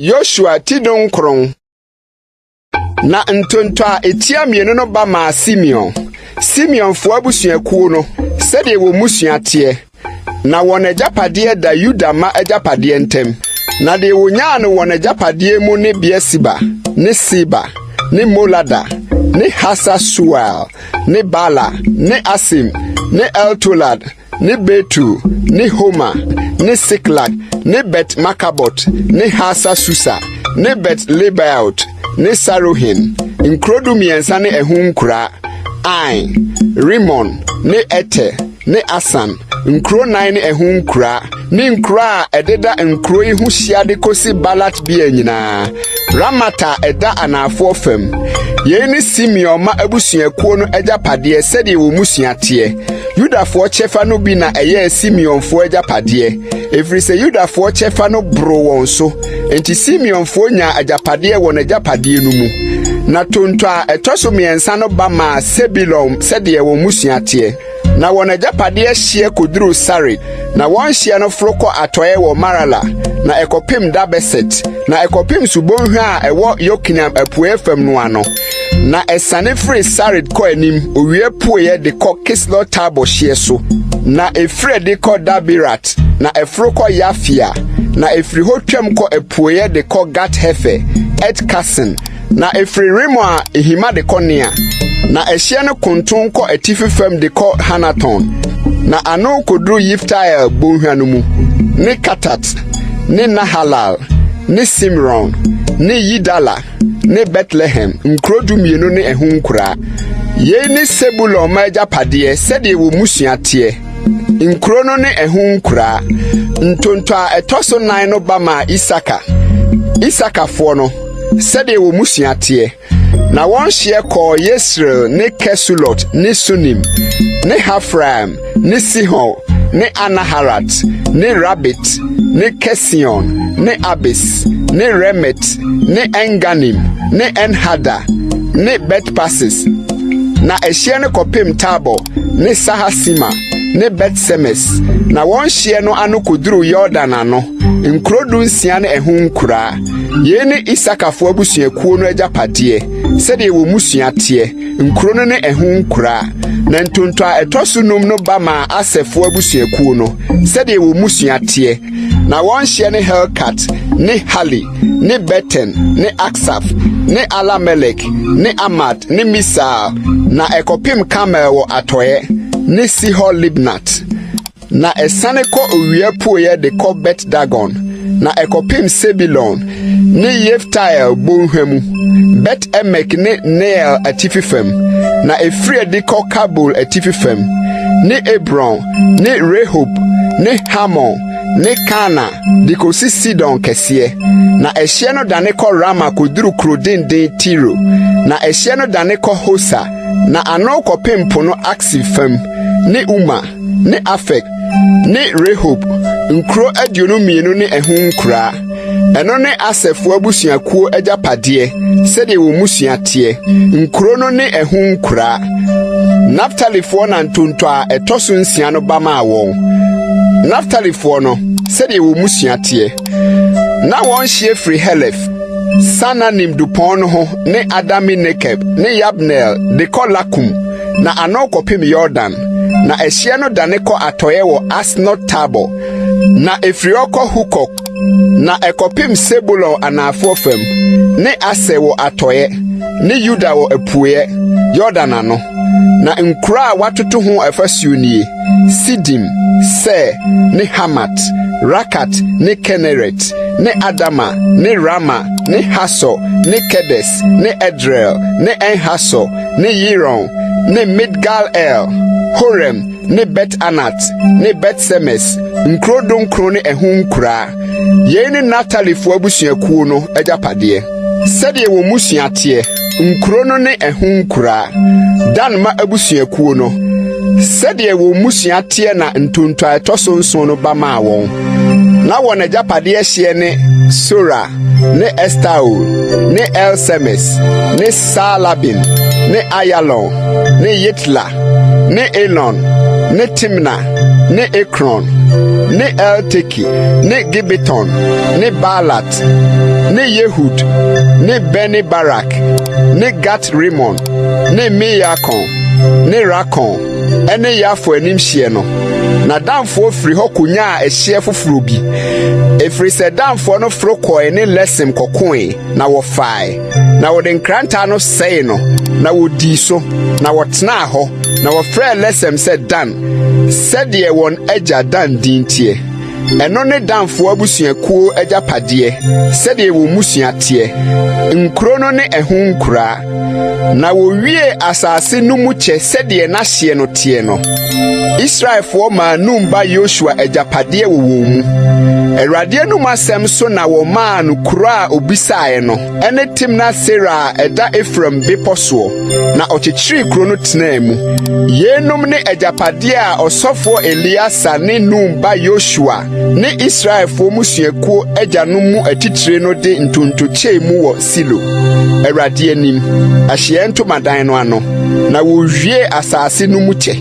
Yosua ti dunkron. Na ntonto a etia mmienu no ba maa Simeon, Simeonfoɔ abusuakuo no, sɛdeɛ wɔn mmusua teɛ. Na wɔn agyapadeɛ da Yuda mma agyapadeɛ ntam. Na deɛ wɔnyaa no wɔn agyapadeɛ mu ne Beer-Seba, ne Seba, ne Molada, ne Hasar-Sual, ne Bala, ne Asim, ne Eltolad, ne Betul, ne Homa, ne Siklag, ne Bet-Markabot, ne Hasar-Susa, ne Bet-Lebaot, ne Saruhen, nkuro 13 ne ɛho nkuraa, Ain, Rimon, ne Eter, ne Asan, nkuro nnan ne ɛho nkuraa, ne nkuro a ɛdeda nkuro yi ho hyia de kosi Baalat-Beer nyinaa, Ramat a ɛda anafoɔ fam. Yei ne Simeon mma abusuakuo no agyapadeɛ sɛdeɛ wɔn mmusua teɛ. Yudafoɔ kyɛfa no bi na ɛyɛɛ Simeonfoɔ agyapadeɛ, ɛfiri sɛ Yudafoɔ kyɛfa no boroo wɔn so, enti Simeonfoɔ nyaa agyapadeɛ wɔ n'agyapadeɛ no mu. Na tonto a ɛtɔ so mmiɛnsa no ba maa Sebulon sɛdeɛ wɔn mmusua teɛ. Na wɔn agyapadeɛ hyeɛ kɔduruu Sarid, na wɔn hyeɛ no foro kɔ atɔeɛ wɔ Marala, na ɛkɔpem Dabeset, na ɛkɔpem subonhwa a ɛwɔ Yokneam apueeɛ fam no ano. Na ɛsane firi Sarid kɔ anim owia pueeɛ de kɔ Kislot Tabor hyeɛ so, na ɛfiri adi kɔ Daberat, na ɛforo kɔ Yafia, na ɛfiri hɔ twam kɔ apueeɛ de kɔ Gat-Hefer, Et-Kasin, na ɛfiri Rimon a ehima de kɔ Nea. Na ɛhyeɛ no konton kɔ atifi fam de kɔ Hanaton, na ano kɔduru Yifta-El bonhwa no mu, ne Katat, ne Nahalal, ne Simron, ne Yidala, ne Betlehem, nkuro 12 ne ɛho nkuraa. Yei ne Sebulon mma agyapadeɛ sɛdeɛ wɔn mmusua teɛ, nkuro no ne ɛho nkuraa. Ntonto a ɛtɔ so nan no ba maa Isakar, Isakarfoɔ no, sɛdeɛ wɔn mmusua teɛ. Na wɔn hyeɛ kɔɔ Yesreel ne Kesulot ne Sunim, ne Hafraim ne Sihor ne Anaharat ne Rabit ne Kesion ne Abis ne Remet ne Enganim ne Enhada ne Bet-Pases. Na ɛhyeɛ no kɔpem Tabor ne Sahasima ne Bet-Semes. Na wɔn hyeɛ no ano kɔduruu Yordan ano, nkuro 16 ne ɛho nkuraa. Yei ne Isakarfoɔ abusuakuo no agyapadeɛ, sɛdeɛ wɔn mmusua teɛ, nkuro no ne ɛho nkuraa. Na ntonto a ɛtɔ so num no ba maa Aserfoɔ abusuakuo no, sɛdeɛ wɔn mmusua teɛ. Na wɔn hyeɛ ne Helkat ne Hali ne Beten ne Aksaf ne Alamelek ne Amad ne Misal, na ɛkɔpem Karmel wɔ atɔeɛ, ne Sihor-Libnat. Na ɛsane kɔ owia pueɛ de kɔ Bet-Dagon, na ɛkɔpem Sebulon ne Yifta-El bonhwa mu, Bet-Emek ne Neiel atifi fam, na ɛfiri adi kɔ Kabul atifi fam, ne Ebron ne Rehob ne Hamon ne Kana de kosi Sidon kɛseɛ. Na ɛhyeɛ no dane kɔ Rama kɔduru kuro denden Tiro, na ɛhyeɛ no dane kɔ Hosa, na ano kɔpem po no Aksib fam, ne Uma ne Afek ne Rehob, nkuro 22 ne ɛho nkuraa. Ɛno ne Aserfoɔ abusuakuo agyapadeɛ sɛdeɛ wɔn mmusua teɛ, nkuro no ne ɛho nkuraa. Naftalifoɔ na ntonto a ɛtɔ so nsia no ba maa wɔn. Naftalifoɔ no, sɛdeɛ wɔn mmusua teɛ. Na wɔn hyeɛ firi Helef, Saananim dupɔn no ho ne Adami Nekeb ne Yabneel de kɔ Lakum, na ano kɔpem Yordan. Na ɛhyeɛ no dane kɔ atɔeɛ wɔ Asnot Tabor, na ɛfiri hɔ kɔ Hukok, na ɛkɔpem Sebulon anafoɔ fam, ne Aser wɔ atɔeɛ, ne Yuda wɔ apueɛ, Yordan ano. Na nkuro a wɔatoto ho afasuo nie: Sidim, Ser ne Hamat, Rakat ne Keneret, ne Adama ne Rama ne Hasor ne Kedes ne Edrei ne En-Hasor ne Yiron ne Midgal-El, Horem ne Bet-Anat ne Bet-Semes, nkuro 19 ne ɛho nkuraa. Yei ne Naftalifoɔ abusuakuo no agyapadeɛ, sɛdeɛ wɔn mmusua teɛ, nkuro no ne ɛho nkuraa. Dan mma abusuakuo no, sɛdeɛ wɔn mmusua teɛ na ntonto a ɛtɔ so nson no ba maa wɔn. Na wɔn agyapadeɛ hyeɛ ne Sora ne Estaol ne El-Semes ne Saalabin ne Ayalon ne Yitla ne Elon ne Timna ne Ekron ne Elteke ne Gibeton ne Baalat. Ne Yehud, ne Bene-Barak, ne Gat-Rimon, ne Me-Yarkon, ne Rakon, ne Yafo anim hyeɛ no. Na Danfoɔ firi hɔ kɔnyaa ɛhyeɛ foforɔ bi, ɛfiri sɛ Danfoɔ no foro kɔe ne Lesem kɔkoe, na wɔfae. Na wɔde nkrantɛ ano sɛee no, na wɔdii so, na wɔtenaa hɔ, na wɔfrɛɛ Lesem sɛ Dan, sɛdeɛ wɔn agya Dan din teɛ. Ɛno ne Danfoɔ abusuakuo agyapadeɛ, sɛdeɛ wɔn mmusua teɛ, nkuro no ne ɛho nkuraa. Na wɔwiee asase no mu kyɛ sɛdeɛ n'ahyeɛ no teɛ no, Israelfoɔ maa Nun ba Yosua agyapadeɛ wɔ wɔn mu. Awurade anom asɛm so na wɔmaa no kuro a obisaeɛ no, ɛne Timnat-Sera a ɛda Efraim bepɔ soɔ, na ɔkyekyeree kuro no tenaa mu. Yeinom ne agyapadeɛ a ɔsɔfoɔ Eleasa ne Nun ba Yosua ne Israelfoɔ mmusuakuo agyanom mu atitire no de ntonto kyɛɛ mu wɔ Silo, Awurade anim, ahyiaeɛ ntomadan no ano, na wɔwiee asase no mu kyɛ.